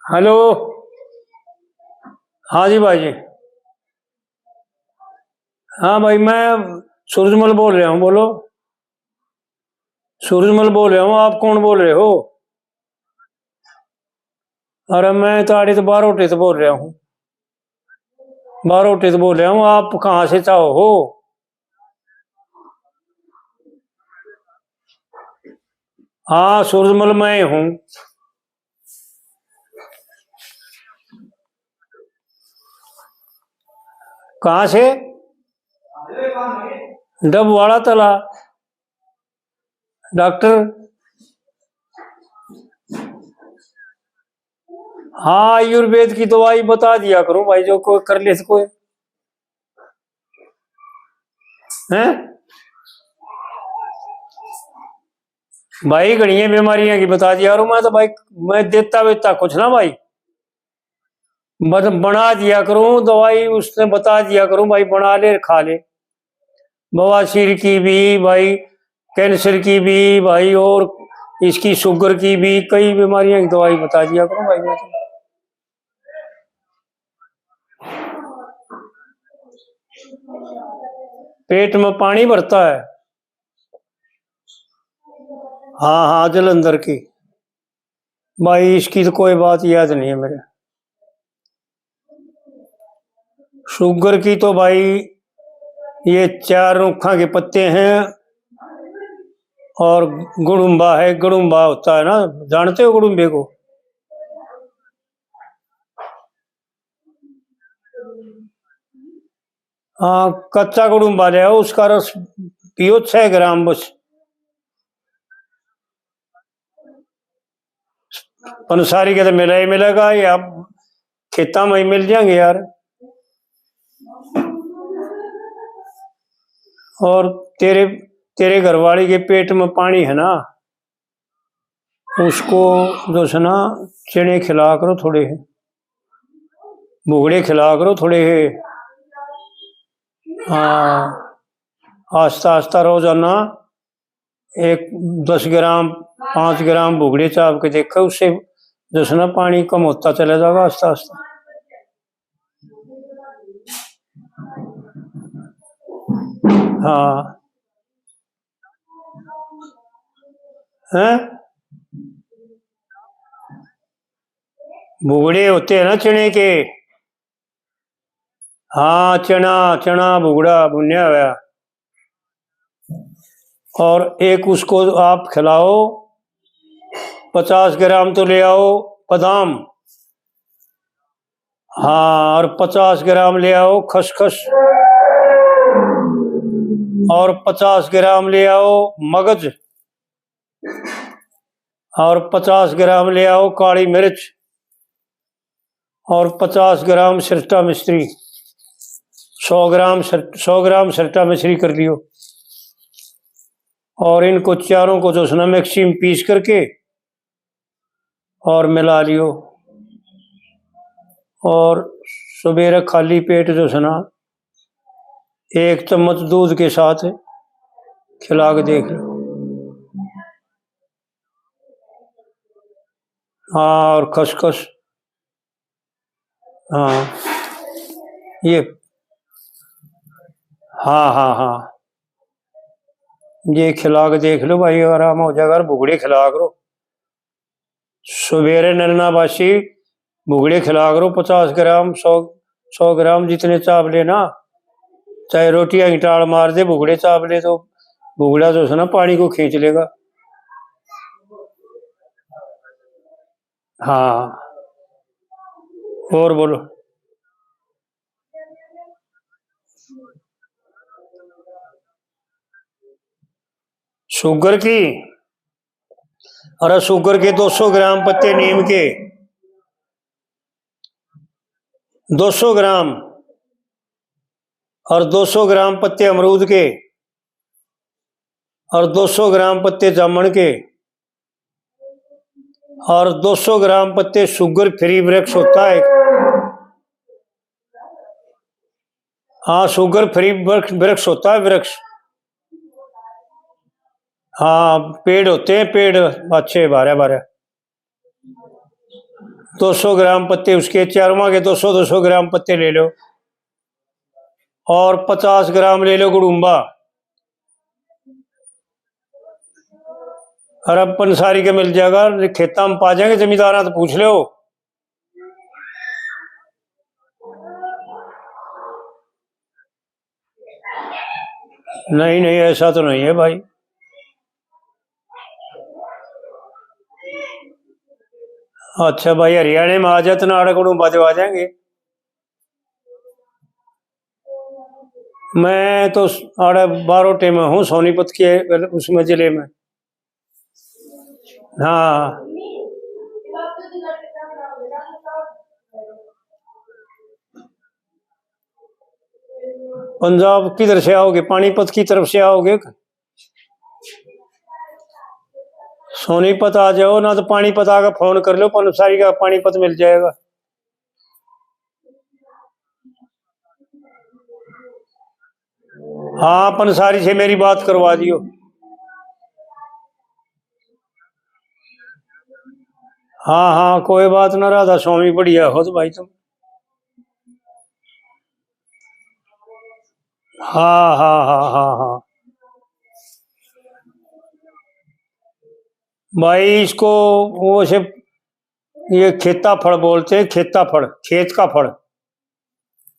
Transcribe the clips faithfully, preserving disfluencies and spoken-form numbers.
हेलो। हाँ जी भाई जी। हाँ भाई, मैं सूरजमल बोल रहा हूँ, बोलो। सूरजमल बोल रहा हूँ, आप कौन बोल रहे हो? अरे, मैं तो आड़े तो बारोटे से बोल रहा हूँ, बारोटे से बोल रहा हूँ। आप कहाँ से चाहो हो? हाँ, सूरजमल मैं हूँ। कहाँ से? डब वाला तला। डॉक्टर, हाँ, आयुर्वेद की दवाई बता दिया करो भाई, जो कोई कर ले कोई। हैं भाई, घणिये बीमारियां की बता दिया करो। मैं तो भाई, मैं देता वेता कुछ ना भाई, बस बना दिया करूं दवाई, उसने बता दिया करूं भाई, बना ले, खा ले। बवासीर की भी भाई, कैंसर की भी भाई, और इसकी शुगर की भी, कई बीमारियां की दवाई बता दिया करूं भाई मैं तो। पेट में पानी भरता है। हाँ, हाँ, जलंधर की। भाई, इसकी तो कोई बात याद नहीं है मेरे। शुगर की तो भाई, ये चार रुखा के पत्ते हैं और गुड़ुम्बा है। गुड़ुम्बा होता है ना, जानते हो गुड़ुम्बे को? हाँ, कच्चा गुड़ुम्बा ले आओ, उसका रस पियो, छह ग्राम बस। पंसारी के तो मिला ही मिलेगा, ये आप खेता में ही मिल जाएंगे यार। और तेरे, तेरे घरवाली के पेट में पानी है ना, उसको जो है ना, चने खिला करो थोड़े, भुगड़े खिला करो थोड़े। हाँ, आस्ता आस्ता रोजाना एक दस ग्राम, पाँच ग्राम भुगड़े चाप के देखे, उससे जो है ना, पानी कम होता चला जाएगा आस्ता आस्ता। हाँ। हैं? भुगड़े होते हैं ना चने के। हाँ, चना, चना भुगड़ा भुन्या हुआ। और एक उसको आप खिलाओ, पचास ग्राम तो ले आओ बादाम। हाँ, और पचास ग्राम ले आओ खसखस, और पचास ग्राम ले आओ मगज, और पचास ग्राम ले आओ काली मिर्च, और पचास ग्राम सिरटा मिश्री, सौ ग्राम सिर-, सौ ग्राम सिरटा मिश्री कर लियो। और इनको चारों को जो है ना, मिक्सी में पीस करके और मिला लियो। और सवेरे खाली पेट जो है ना, एक चम्मच दूध के साथ खिला के देख लो। हाँ, और खसखस। हाँ, ये, हाँ, हाँ, हाँ, ये खिला के देख लो भाई, आराम हो जाएगा। और भुगड़े खिला करो सवेरे नन्ना बासी, भुगड़े खिला करो, पचास ग्राम, सौ, सौ ग्राम, जितने चाप लेना, चाहे रोटियां की टाल मार दे, भुगड़े चाप ले तो भुगड़ा जो है ना, पानी को खींच लेगा। हाँ, और बोलो। शुगर की, अरे शुगर के दो सौ ग्राम पत्ते नीम के, दो सौ ग्राम, और दो सौ ग्राम पत्ते अमरूद के, और दो सौ ग्राम पत्ते जामन के, और दो सौ ग्राम पत्ते शुगर फ्री वृक्ष होता है। हाँ, शुगर फ्री वृक्ष, वृक्ष होता है, वृक्ष। हाँ, पेड़ होते हैं, पेड़ अच्छे, बारह बारह। दो सौ ग्राम पत्ते उसके, चारों के दो सौ, दो सौ ग्राम पत्ते ले लो, और पचास ग्राम ले लो गुड़ुम्बा। और अब पंसारी के मिल जाएगा, खेता में पा जाएंगे, जमींदारा तो पूछ लो। नहीं, नहीं, ऐसा तो नहीं है भाई। अच्छा भाई, हरियाणा में आ जाते ना, आड़े गुड़ुम्बा दिवा जाएंगे। मैं तो आड़े बारोटे में हूँ, सोनीपत के उसमें, जिले में। हाँ। पंजाब किधर से आओगे? पानीपत की तरफ से आओगे? सोनीपत आ जाओ ना, तो पानीपत आके फोन कर लो, पंसारी का पानीपत मिल जाएगा। हाँ, पंसारी से मेरी बात करवा दियो। हाँ, हाँ, कोई बात ना, राधा स्वामी बढ़िया हो तो भाई तुम। हाँ, हाँ, हाँ, हाँ, हाँ। भाई, इसको वो से, ये खेता फल बोलते हैं, खेता फल, खेत का फल।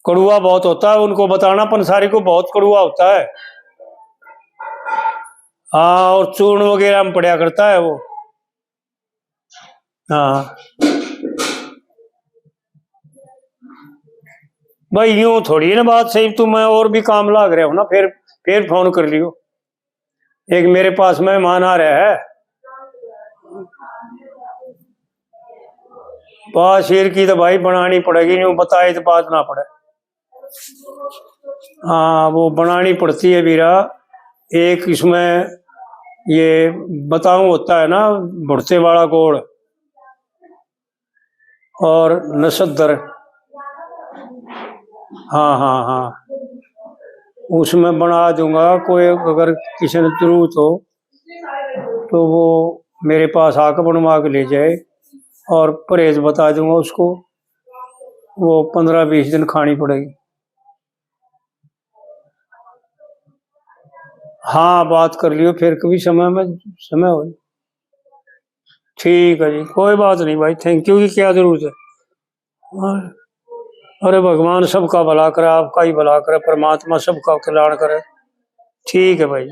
कड़ुआ बहुत होता है, उनको बताना पंसारी को बहुत कड़ुआ होता है। हाँ, और चूर्ण वगैरह में पड़ा करता है वो। हाँ भाई, यूं थोड़ी ना बात सही, तू मैं और भी काम लाग रहा हूँ ना, फिर फिर फोन कर लियो। एक मेरे पास मेहमान आ रहा है। बात शेर की तो भाई बनानी पड़ेगी, यूं बताए तो बात ना पड़े। हाँ, वो बनानी पड़ती है बीरा। एक इसमें ये बताऊं होता है ना, भुट्टे वाला गोल और नसद्दर। हाँ, हाँ, हाँ, उसमें बना दूंगा। कोई अगर किसी ने जरूरत हो तो वो मेरे पास आकर बनवा के ले जाए, और परहेज बता दूंगा उसको, वो पंद्रह बीस दिन खानी पड़ेगी। हाँ, बात कर लियो फिर कभी समय में, समय हो। ठीक है जी, कोई बात नहीं भाई, थैंक यू की क्या जरूरत है। हाँ, अरे भगवान सबका भला करे, आपका ही भला करे, परमात्मा सबका कल्याण करे। ठीक है भाई।